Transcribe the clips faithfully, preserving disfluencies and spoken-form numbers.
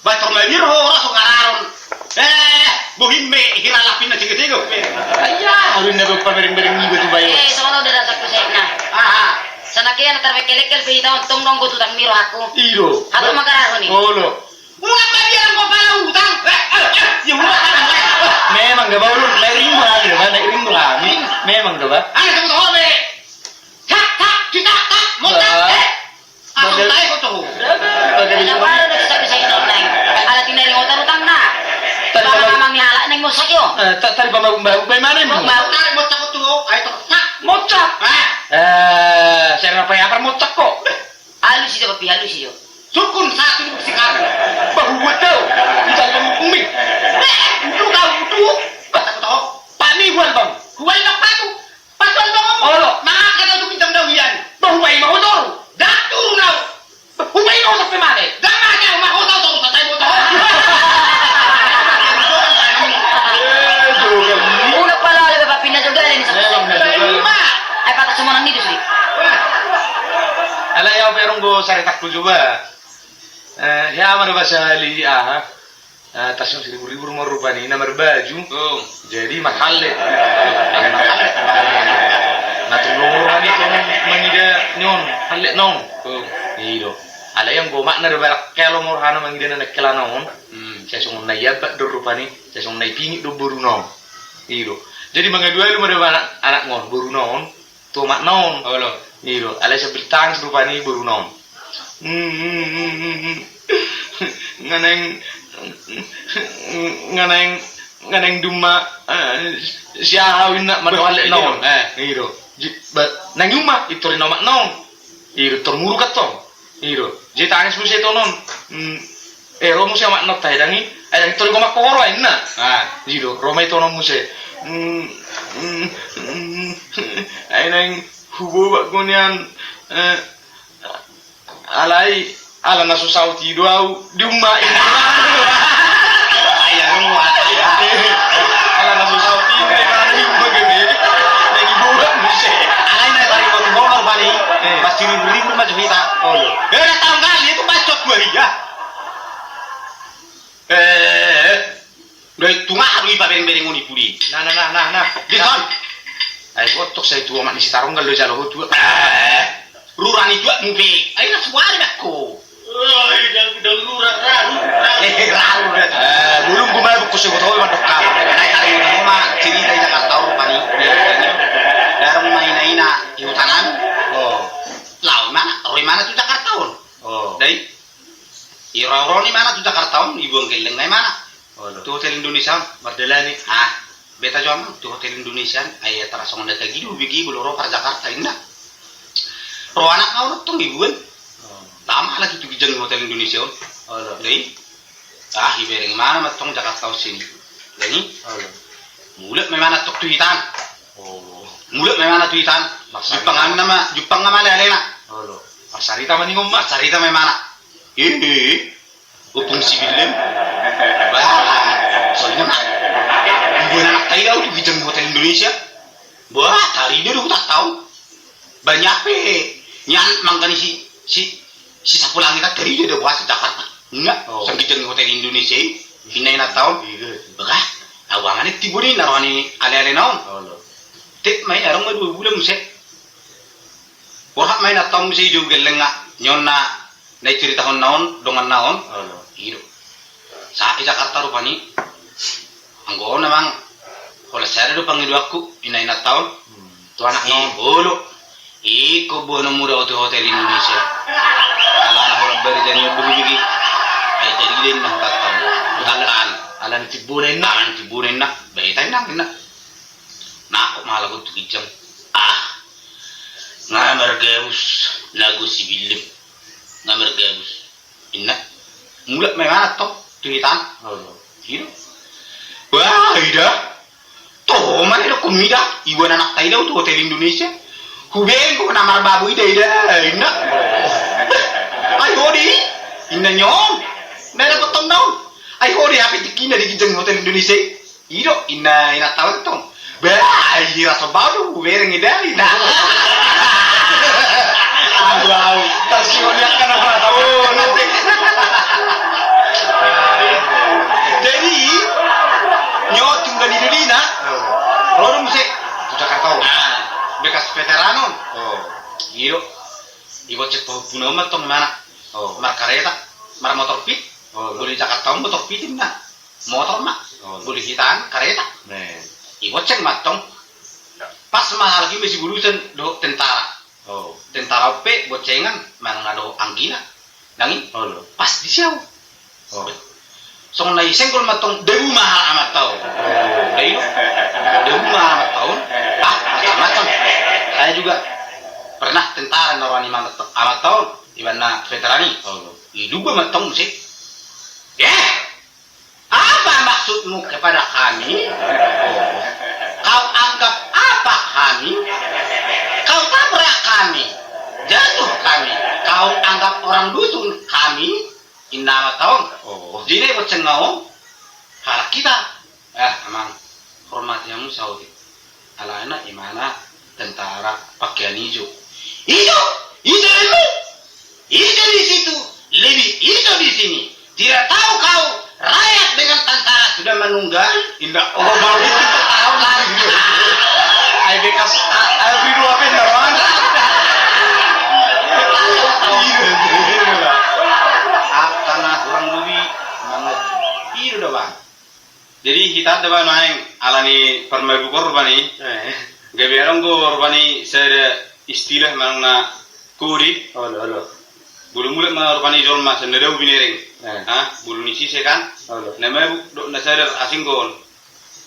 Pator malir ho ora so gararon. Eh, bohim be hira lapin na tiga-tiga. Iya, harus na be pabereng-bereng iba tu bayo. Eh, sono de dasar ku sekna. Aha. Sana kena terbekelekel be hita untung dong go tutang miro aku. Iro. Hatu magararon ni. Olo. Ulang lagi yang kau pala utang. Eh, eh, eh, ya ulang. Memang gak baru, nairing gua kami, Bang, nairing gua kami. Memang gak, Bang. Ada sebut hobe. Tak, tak, kita, tak, mau tak, eh. Aku tahu kau tahu. Ada baru dari tak bisa hidup nang. Ada tinairing utang utang nah. Tadi bang mamang ni halak neng mosak yo. Eh, ta-, tadi bang bang bang mana? Bang tarik mosak tu, ayo tak. Mosak. Ah. Eh, saya apa apa mosak kok. Halus ijo, Papi, halus ijo. Sukun satu di Meksikar. Bahu buat kau. Bisa dipenghukum mi. Eh, lu tahu tu? Kata kau tahu. Pak mi buat bang. Buat bang patu. Patu bang kamu. Olo. Maka kau tu bintang dawian. Bahu bayi mau tahu. Dah turun kau. Bahu bayi mau sampai mana? Dah mana? Mau tahu tahu tak tahu tahu. Eh, juga. Udah pala ada bapak pindah juga ini. Memang dah juga. Ai patah semua nang itu sih. Alai au pe ronggo saritakku juga. Eh, ya mana bahasa li aha. Eh, tas yang seribu-ribu rumah rupani na marbaju. Oh. Jadi marhalle. Marhalle. Na tong lomo rohana i tong mangida nion, halle naon. Oh. Ido. Alai anggo makna do barak kelo mo rohana mangida na nangkela naon. Hmm. Sai songon na iabak do rupani, sai songon na ipingit do boru naon. Ido. Jadi mangadu-adu ma do anak, anak naon, boru naon. Tu omak naon. Olo. Ido, alai sambil tangis rupani boru naon. Nga naeng, nga naeng, nga naeng dumma, eh, si aha inna, mardongan lek naon. Eh. Ido. Ji-, ba-, naeng dumma, i tor inna omak naon. Ido, tor muruk attong. Ido, je tangis muse tonon. Hmm. Eh, ro muse omak naon tahe dangi. Ai dangi tor i gomak pohoro ai inna. Ah. Ido, ro ma i tonon muse. Hmm, hmm, hmm. Ai naeng hubobak gonian. Eh, alai, ala na so saut i do au. Di umma inna. Ai, anu, ala na so saut i do, ala na di umma gede. Naeng hubobak muse. Alai na tari waktu bongkar bani. Eh. Pas diri-diri rumah cerita. Oh, iya. Eh, tahu kali itu pas cot gua iya. Eh, doi tunga haru ipa bereng-bereng on i pudi. Nah, nah, nah, nah, nah. Di son. Ai botok sai tu omak ni Sitaronggal do jalo ho tu. Eh, rura ni tuak mu pe. Ai na suari bakko. Oi, dang, dang rura, raru, raru. Eh, raru dah. Eh, belum gua mabuk ku sebut ho mandok kau. Naik hari ini rumah cerita di Jakarta rupani. Darang main ina i hutanan. Oh. Lau mana? Roi mana tu Jakarta on? Oh. Dai. Iro-iro ni mana tu Jakarta on, ibuan gelleng na i mana? Olo. Tu Hotel Indonesia on. Mardalani. Ah, beta jo amang tu Hotel Indonesia on, ai tara songon na tagido begi bolo ro par Jakarta inna. Ro anak na on tong ibuan. Oh. Lama lagi tu ginjang Hotel Indonesia on. Olo. Dai. Ah, ibereng mana ma tong Jakarta on sini. Dai. Olo. Mulak ma i mana tong tu hitaan. Oh. Mulak ma i mana tu hitaan. Jumpang ma, jumpang ma ale-alena. Olo. Marsarita ma ningon ma. Marsarita ma i mana. Eh, eh, eh. Ompung si Billem. Bah, soalnya mah. Ibuan anak taida tu ginjang Hotel Indonesia. Bah, tarida do hutang taon. Banyak pe. Nian manggani si, si, si sapu langit tarida do bah Jakarta. Enggak, oh. Sang ginjang Hotel Indonesia i. Hina ina taon. Bah, awangan i tibo ni na roha ni ale-ale naon. Tek ma i, adong ma dua bulan muse. Borhat ma ina taon muse i jo gelleng nga. Nion na na i cerita hon naon, dongan naon. Olo. Ido. Sa i Jakarta rupani. Anggo on amang. Holan sada do pangidoanku, ina-ina taon. Hmm. Tu anak naon. Olo. Iko buah nomu da tu Hotel Indonesia. Alana holan bari jani on dulu bigi. Ai jadi den na hutang taon. Hutang taon. Alana tibu na inna. Alana tibu na inna. Bae tai nang inna. Nangkok ma halak on tu ginjang. Ah. Nga margabus. Nago si Billem. Nga margabus. Inna. Mulak ma imana tong tu hitaan. Olo. Ido. Wah, ida. Toho ma ida, komi da. Ibuan anak taida tu Hotel Indonesia. Hubenggo na marbabo ida, ida. Inna. Ai hodi. Inna nion. Na ida potong daun. Ai hodi hape tikina di ginjang Hotel Indonesia. Ido, inna, ina taon tong. Bah, hira so bau do hubereng ida, ina. Aduh, au. Tarsiwon i angka na patau. Oh, nanti. I do, ibonceng pahompuna on mantong imana. Oh. Markareta, marmotor pit. Oh, lo. Molo di Jakarta on motor pit ninna. Motor ma. Oh, lo. Molo di hita an kareta. Nah. Ibonceng mantong. Pas ma halak i masibulusan dohot tentara. Oh. Tentara on pe boncengan manang na dohot anggina. Dang i? Oh, lo. Pas disi au. Oh. Songon na i senggol mantong, dabu ma halak amanta on. Oh. Dang i do? Dabu ma halak amanta on. Ah, macam-macam. Saya juga pernah tentara na roha ni amanta, amanta on, ibaen na veteran i. Oh, lo. Iduga mantong muse. Eh! Apa maksudmu kepada kami? Kau anggap apa kami? Kau tabrak kami, jatuh kami, kau anggap orang dusun kami, inna amanta on. Oh. Jadi na ibonceng on halak hita. Eh, amang, hormati hamu saotik. Alana imana tentara pakean ijo. Ijo, ijo dulu. Ijo di situ, lebih ijo di sini. Tidak tahu kau, rakyat dengan tentara sudah menunggang. Inda, oh, baru itu tahu lagi. Ai bekas, ai video apa yang mana? Iya, iya, iya. Apa na kurang lebih mangaji. Iya, udah, Bang. Jadi hita da ba naeng ala ni parmabuk on rupani. Eh. Gabe adong do rupani sada istilah manang na kode. Olo, olo. Molo mulak ma rupani jolma sian na dao binereng. Eh. Ha? Molo ni sise kan? Olo. Na mabuk dohot na sadar asing do on.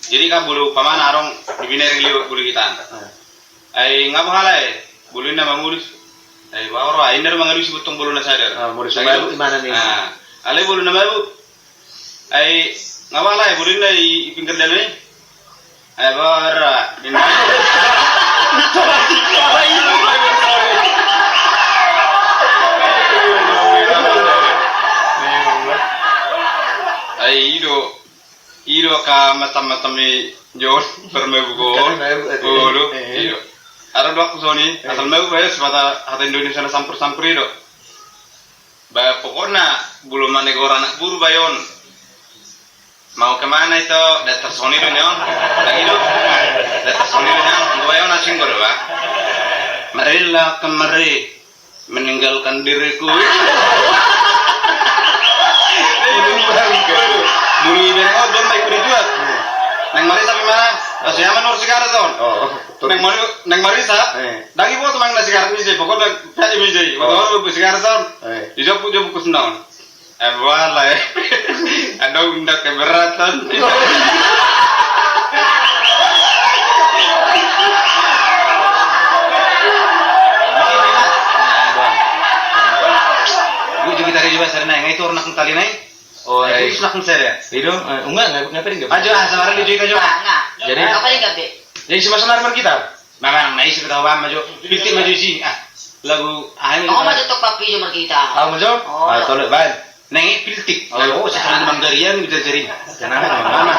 Jadi kan molo umpamana adong di binereng liwat molo hita an. Eh. Ai nga boha lae, molo inna mamolus. Ai boha ro, ai inna do mangalusi bontong molo na sadar. Ah, molo so mabuk imana ni. Ah, alai molo na mabuk. Ai nga boha lae, molo inna i, i pinggir dalan i. Ai boha ro, inna. Ai i do. I do angka macam-macam ni jolo, parmabuk on. Kan mabuk, eh. Olo, eh. I do. Adong do angka songoni, eh, asal mabuk ba i, sipata hata Indonesia na campur-campur i do. Ba pokokna, molo manegor anak boru ba i on. Mau ke mana itu? Datar songoni do ni on. Lagi do. Datar songoni do ni on. Anggo ba i on asing do ba. Marila kemari. Meninggalkan diriku. Molo ibereng on, dol ma ikut dijual. Naeng marisap imana. Asi aman or sigaret on. Oh, betul. Naeng mari, naeng marisap. Eh. Dang iboto manang na sigaret ni ise, pokokna pea i ma ise. Boto on sigaret on. Eh. Dijopuk-jopuk kus naon. Eh, boha lae. Adong nda keberatan. Gue juga tadi juga sering naik, itu orang nak tali naik. Oh, eh, itu nak saya. Itu, eh, enggak, enggak, enggak pernah. Ajo, ah, sabar dulu, Joy, Joy. Jadi, jadi si Mas Nar kita. Memang na isi ketahuan maju. Piltik maju isi. Ah, lagu, ah, ini. Oh, maju tok papi jo markita. Ah, maju. Oh. Ah, tolong, Bang. Neng i piltik. Oh, oh, sekarang Manggarian gitu jadi. Kenapa, Mama?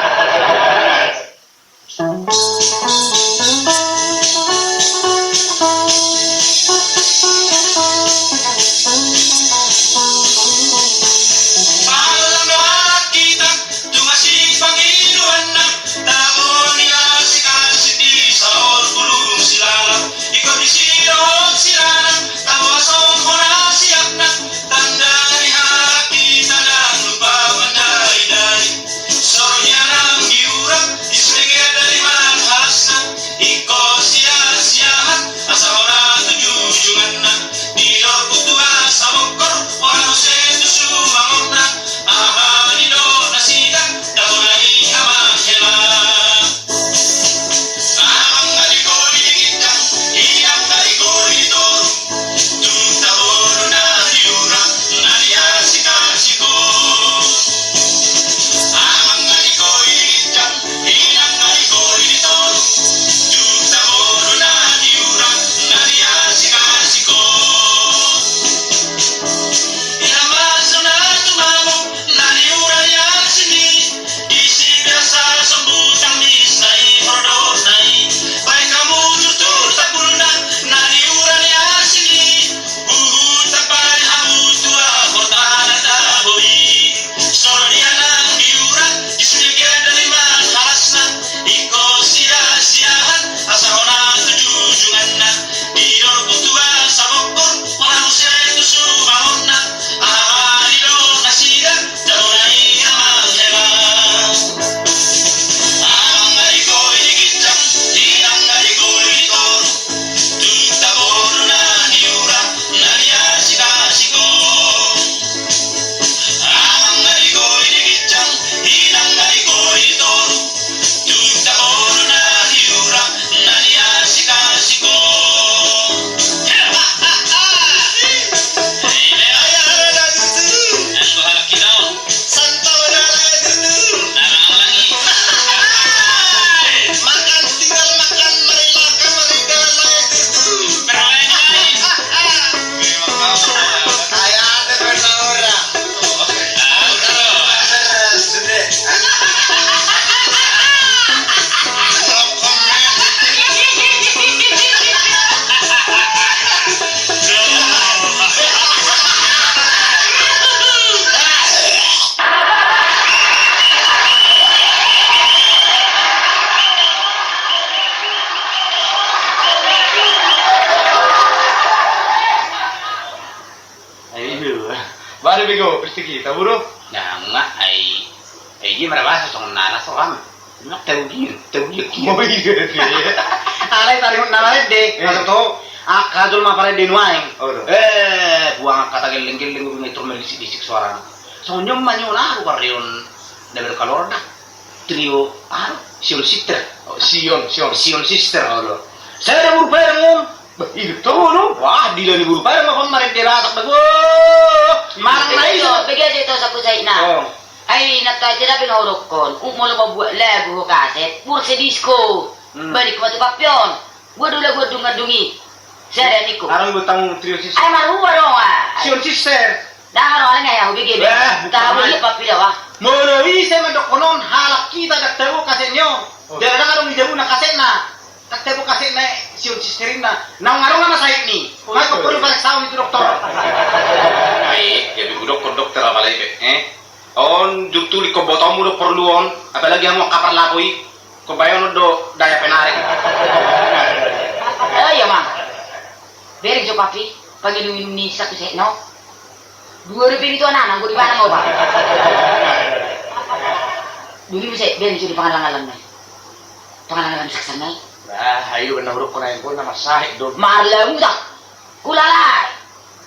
Pahallang do halak hita, tu masipangidoanna, tabo ni asi kasih di saor bulung silala, iko di sidok sidana, tabo asong hona siapna, tanda ni halak hita dang lupa mandai-dai. Songon i nang di urat, di sege dari manang hasna. Ada bego, pasti kita, bro. Nah, nggak, ai, ai, dia marabasa songon nanas, roham. Nggak tahu dia, tahu dia, dia. Oh, iya, iya. Alai taringot nama rende, eh, kata to, angka jolma parende nuaeng. Oh, do. Eh, buang angka tageleng-geleng, gue ngetur melisik-lisik suara. Songon nyom manyo lah, aku karrion, na berkalor dah. Trio, anu, Sion Sister. Oh, Sion, Sion. Sion Sister. Oh, do. Sada boru Padang on. Bah, i do tong, do. Wah, dila ni boru Padang, apa marende Batak, bah. Wah, manang na i do. Begitu, begitu, saku saina. Oh. Ai, na tadi rapi na hudokkon. Uk molo mambuat lagu ho kaset, burse disko. Hmm. Balik ma tu papi on. Gua dulu gua dungan dungi. Sada niko. Arang gua tamu Trio Sister. Ai, marua dong, ah. Sion Sister. Ndang ro alai ngai au bege be. Eh, bukan. Tahu dia papi da, wah. Molo bisa mandok konon halak kita dak tahu kasetnya. Oh. Dia kadang adong di jauh na kasetna. Dak tahu kasetna Sion Sister inna. Nang adong nama sahit ni. Oh, ngai iya, perlu iya. Pareksaon itu dokter. Ai, jadi budak dokter apa lagi be? Eh? On jur tulik ko botomu do perlu on. Apalagi hamu angka parlapo i. Ko bayonon do daya penarik. Eh, iya, Mang. Bereng jo papi, panginum-inum ni saku saina. Dua rupiah itu anak, nanggo di mana mau, Pak? Dulu bisa, bereng jo di pangalang-alang nai. Pangalang-alang saksana. Bah, ayo benar huruf kena yang kena masahit dong. Marlamu dah. Ulala.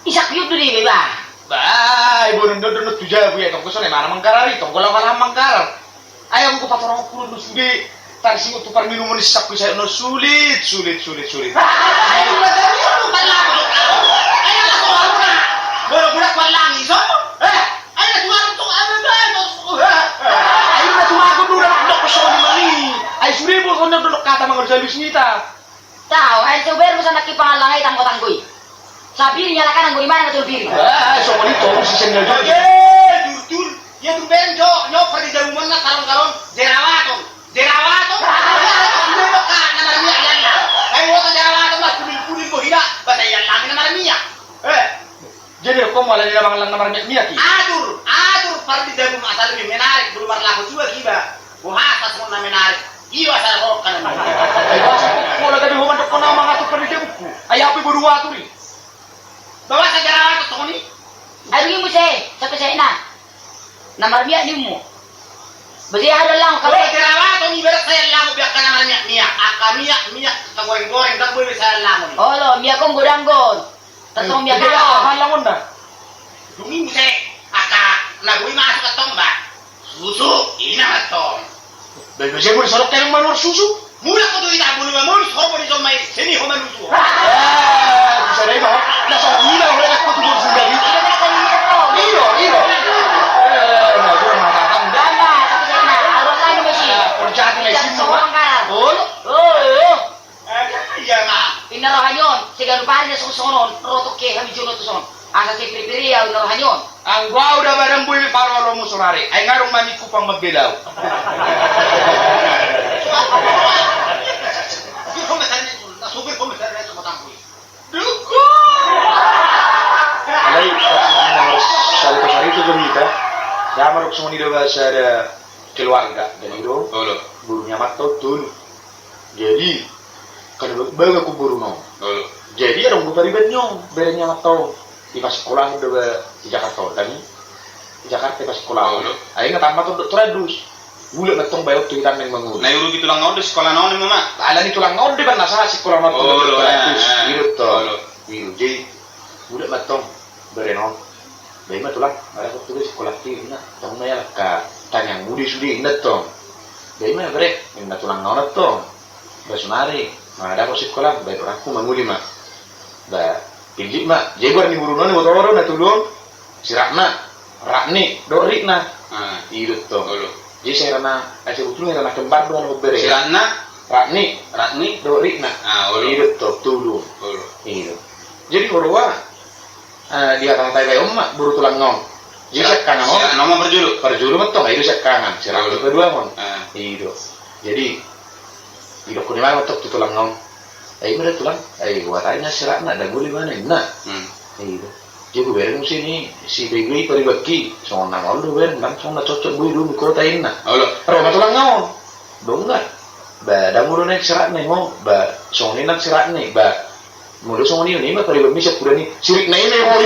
Isak yuk dulu, Bang. Bah, ibu nendo nendo tu jabu ya, tongko sana mana mangkarar i, tongko lawan lawan mangkarar. Ai anggo patorang pulun do sude, tarsingot tu parminumon ni saku saina, sulit, sulit, sulit, sulit. Ai, masa dia lu parlangi, ai, ala so, ala na. Bola-bola parlangi, so. Eh, ai, na tuan tu, ala na, so. Eh, ai, na tuan tu, udah, udah, so, ni mani. Ai, sude, bos, udah, udah, kata mangalusi-alusi hita. Tahu, ai, tu ber, masa nak kipangan langai, tanggo-tanggo i. Sabiri nyalakan anggo di mana na tolbiri. Ah, songon i tong si sendal jol. Eh, jur, jur. Ia tu bereng jo, nyo pardidaumon na karon-karon, jerawaton. Jerawaton. Jerawaton, na marmiak ianna. Ai, wota jerawaton, mas pudil-pudil bohina, basa ianna na marmiak. Eh. Jadi, kau malah dia mangalang na marmiak-miak i. Atur, atur, pardidaum asal lebih menarik, belum marlaku juga kiba. Bohasa songon na menarik. Iyo, asal kau kan. Ai, bohasa, kau lah tadi homan dokon nama ngatur pardidaumku. Ai, apa baru atur i? Bawa saja rawat tu songoni. Aduh, ibu saya, satu saya nah. Na marmiak ni ummu. Beli ada lang kalau. Kalau jerawat tu ibarat saya lang biar kana marmiak-miak. Aka miak-miak, ka goreng-goreng, tak boleh saya lang ni. Oh, lo, miak kong godang gon. Terus miak kong. Apa lang onda? Dungi muse, aka na bui masuk ke tombak. Susu, ina ma tong. Bebe, saya boleh sorok kena manur susu. Mula ko tu ita bulu mamul, sorok di somai, sini ho manusu. Ah, bisa deh, Bang. Nah, so gila, boleh aku tuh sudah gitu. Iyo, iyo. Eh, nah, gua mah datang. Dana, tapi saya kena, harus lain masih. Kerja di sini, Bang. Oh, oh. Iya, Mak. Inna rohani on, sega rupani na songon on, rotok ke hami jono tu son. Asa si piri-piri ya, inna rohani on. Anggo au da badan bui parolomu sonari, ai ngarung mami kupang mabedau. Alai, satu hari itu berita, ya maruk songon i do bahasa ada keluarga, dan itu, borunya matau tolu. Jadi, kan bagaku boru no. Jadi, adong do pariban nyo, bereng nyo matau. Di pas sekolah do ba, di Jakarta on, tadi. Di Jakarta pas sekolah on. Ai nga tamba tondok terus. Bulat matong bayok tu hitam yang mangul. Na iurupi tulang on di sekolah non, Mama. Ala ni tulang on di ban nasa sekolah matong terus. Ido to. Ido, jadi, bulat matong. Bereng on. Bai ma tulang, ada waktu di sekolah ti, na, tong ma ya ka tanyang mudi sude, inda tong. Bai ma bereng, inda tulang nona tong. Ba sonari, na ada ko sekolah, bai orangku manguli ma. Ba, pilih ma, jadi buat ni guru nona, buat orang na tulung, si Ratna, Ratni, do Ritna. Ido tong. Jadi saya rana, saya sebetulnya rana kembar dong, bereng. Si Ratna? Ratni. Ratni? Do Ritna. Ido tong, tulung. Ido. Jadi, oroa, Eh, di hata-hata i bai on ma, boru tulang on. Jadi siakkangan on. Siakkangan on ma parjolo. Parjolo ma tong, ai do siakkangan. Siakkangan paduahon. Ido. Jadi, ido kuni ma tong tu tulang on. Ai, mada tulang. Ai, buat ai na si Ratna, dangoli mana, inna. Ido. Jadi, bereng sini, si bego i paribanki, songon na ngol do bereng, bang, songon na cocok boi do, di kota inna. Ro ma tulang on. Dong nggak? Ba, dang molo naik serat nih, ho. Ba, songon i nang serat nih, ba. Molo songon i, i ma pariban misa kuda ni. Sirik na i ma, ho.